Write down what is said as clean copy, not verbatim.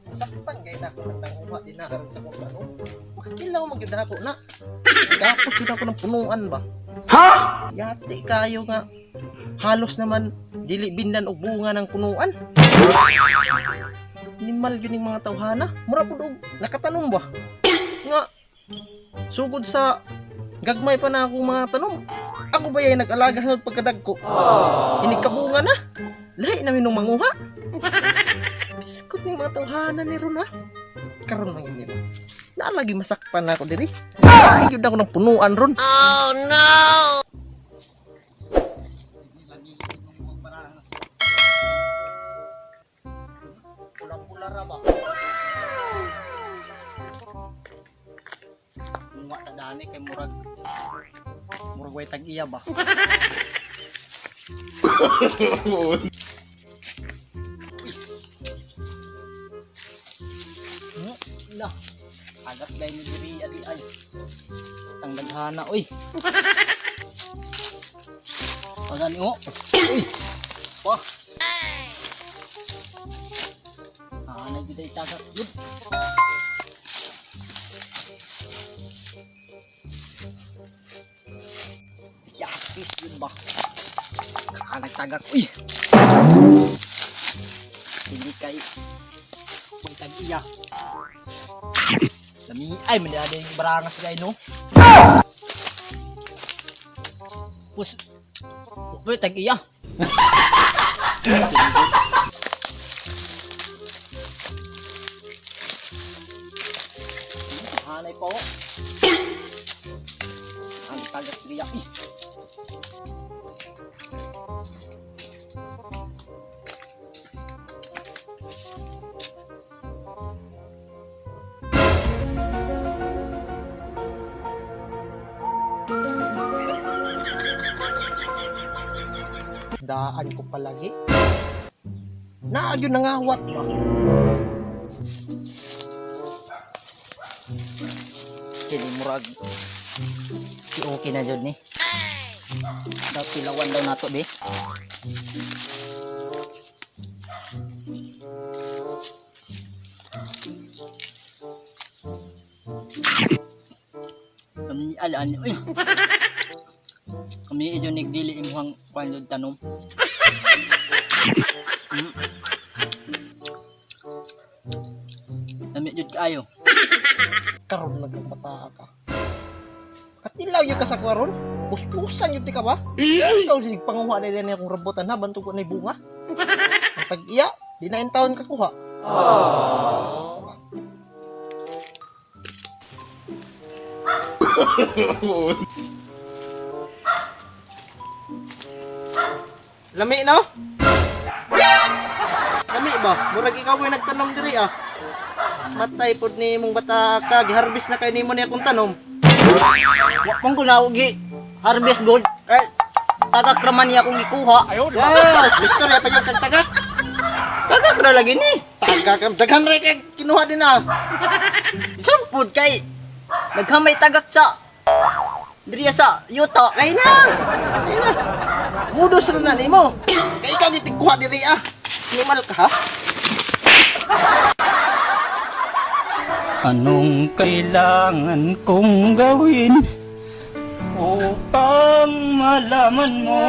Masakpan gay na ako ng nanguha din na karon sa kong tanong. Makakilaw man gyud ako na. Tapos jud ako ng punuan ba. Ha? Yati kayo nga. Halos naman dili bindan og bunga ng punuan. Nimal yun yung mga tawhana. Mura pud og nakatanom ba? Nga sugod sa gagmay pa na akong mga tanom. Ako ba yung nag-alaga sa pagkadagko? Inig kabunga na. Lahi namin nung manguha. Biskot ni mga tawhana ni ron ha. Karon man yun nila. Naalagi masakpan na ako diri. Ay, yun ako ng punuan ron. Oh no! Pula-pula ra ba? Bunga ta dani kay murag way tag-iya ba. Na. Agap dai ni diri adi ay. Stang daghana oy. Pagan o. Uy. Wah. Ah, na gid ay tagak gud. Yapis yun ba? Kaanag tagak. Uy! Hindi kay may tag-iya. Lami ay man yung barangas guy no. Pus Uy, tag-iya. Hanay pa oh. Ang tagak niya. Ih. Daan ko palagi. Naagyo nangawat ba? Kini murag si okay na jud ni. Daw tilawan daw nato be. Kami alaan uy. Kami idyo nigdili imuhang kwan jud tanom. Lami jud kaayo. Karon nagkabata ka. Katilaw yung kasakwaron. Puspusan yung tika ba? Ikaw sige panguha na din akong rambutan ha. Bantog ko na bunga. Ang tag-iya, di na taon kakuha. Lami no? Lami ba? Murag ikaw mo nagtanom diri ah. Matay pod ni mong bata ka, giharbis na kay nimo ni akong tanom. Wa man ko na gi harvest gold. Eh, tagak ra man niya akong gikuha. Ayo, yes, mister ya pa yung kag tagak. Tagak ra lagi ni. Tagak, daghan ra kay kinuha din ah. Sampod kay naghamay tagak sa diriya sa yuta. Ay na! Ay na! Mudos ra na nimo. Kay ikaw ni tigkuha diri ah. Nimal ka ha? Anong kailangan kong gawin upang malaman mo?